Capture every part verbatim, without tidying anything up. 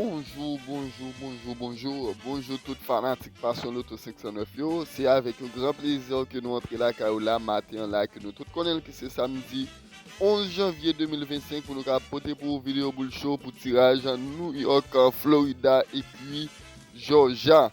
Bonjou, bonjou, bonjou, bonjou. Bonjou tout fanatik Passion Lotto senk san nèf yo. Se avèk yon gran plezi ke nou antre lakay ou la maten an la ke nou tout konnen l ki se samdi onz janvye de mil vennsenk pou nou ka pote pou ou videyo boul cho pou tiraj New York, Florida epi Georgia.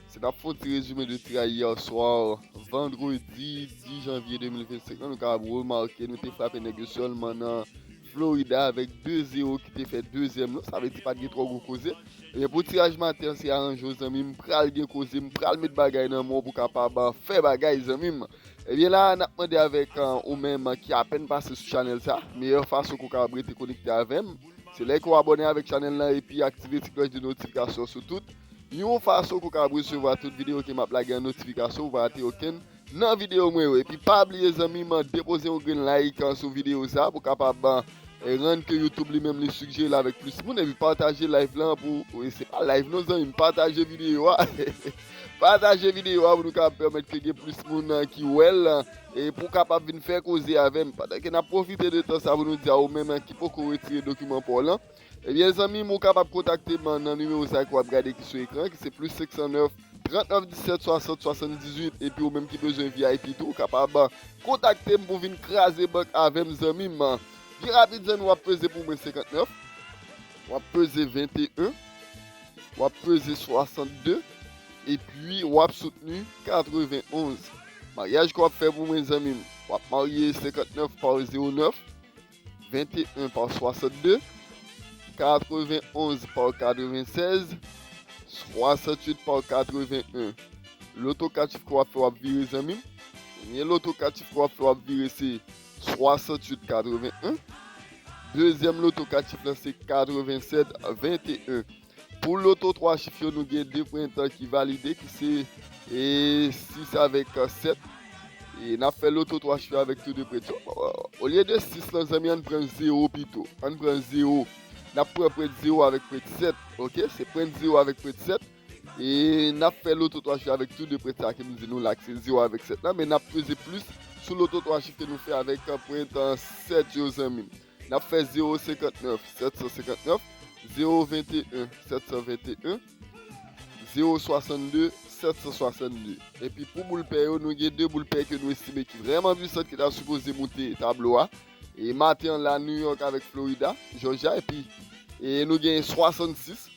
Se n ap fè yon ti rezime de tiraj yè swa, vandredi dis janvye de mil vennsenk lan, nou ka remake nou te frape nèg yo sèlman nan Florida avèk de zewo ki te fè dezyèm lan. Sa vle di pa t gen twò gwo koze. Ebyen, pou tiraj maten an, se aranje w, zanmi m, pral gen koze, m pral met bagay nan men w pou kapab, ah, fè bagay, zanmi m. Ebyen, la, n ap mande avèk, ah, ou menm ki apèn pase sou chanèl sa, meyè fason ke w kapab rete konekte avè m, se lè ke w abòne avèk chanèl lan epi aktive ti klòch de notifikasyon sou tout yon fason ke w kapab resevwa tout videyo ke m ap lage an notifikasyon, ou pa rate okenn nan videyo mwen yo. Epi pa bliye, zanmi m, depoze yon grenn like, ah, sou videyo sa pou kapab, ah, rann ke YouTube li menm li sigjere l avèk plis moun, epi pataje live lan pou, e se pa live non, zanmi m, pataje videyo a. Pataje videyo a pou nou kapab pèmèt ke gen plis moun, ah, ki wè l, ah, e pou kapab vin fè koze avè m. Pandan ke n ap pwofite de tan sa pou nou di a ou menm, ah, ki poko retire dokiman pa w lan, ebyen, zanmi m, ou kapab kontakte m nan nimewo sa ke w ap gade ki sou ekran, ki se plis senk san nèf, trant nèf disèt, swasant, swasanndizuit, epi ou menm ki bezwen V I P tou, ou kapab kontakte m pou vin kraze bank avè m, zanmi m. Byen rapid, zanmi, w ap peze pou mwen senkantnèf, w ap peze venteyen, w ap peze swasannde, epi w ap soutni katrevenonz. Maryaj ke w ap fè pou mwen, zanmi m, w ap marye senkantnèf pa zewo nèf, venteyen pa swasannde, katrevenonz pa katrevensèz, swasanntuit pa katrevenyen. Loto kat chif ke w ap fè, w ap vire, zanmi m. Premye loto kat chif ke w ap fè, w ap vire, se swasanntuit katrevenyen. Dezyèm loto kat chif lan, se katrevensèt venteyen. Pou loto twa chif yo, nou gen de prentan ki valide, ki se, e, sis avèk, e, sèt. E n ap fè loto twa chif yo avèk tou de prentan yo. Olye de sis lan, zanmi, ann pran zewo pito. Ann pran zewo. N ap pran prentan zewo avèk prentan sèt, oke? Se prentan zewo avèk prentan sèt. E n ap fè loto twa chif avèk tou de prentan sa ke m di nou la, ki se zewo avèk sèt lan, men n ap peze plis sou loto twa chif ke nou fè avèk, e, prentan sèt yo, zanmi m. N ap fè zewo senkantnèf, sèt san senkantnèf, zewo venteyen, sèt san venteyen, zewo swasannde, sèt san swasannde. Epi pou boul pè yo, nou gen de boul pè ke nou estime ki vrèman pwisan, ki ta sipoze moute tablo a. E maten an la, New York avèk Florida, Georgia, epi, e nou gen swasannsis,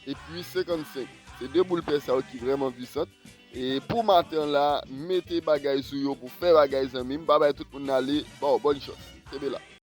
epi senkannsenk. Se de boul pè sa yo ki vrèman pwisan. E pou maten an la, mete bagay sou yo pou fè bagay, zanmi m. Pa bay tout moun ale. Bon, bòn chans. Kenbe la.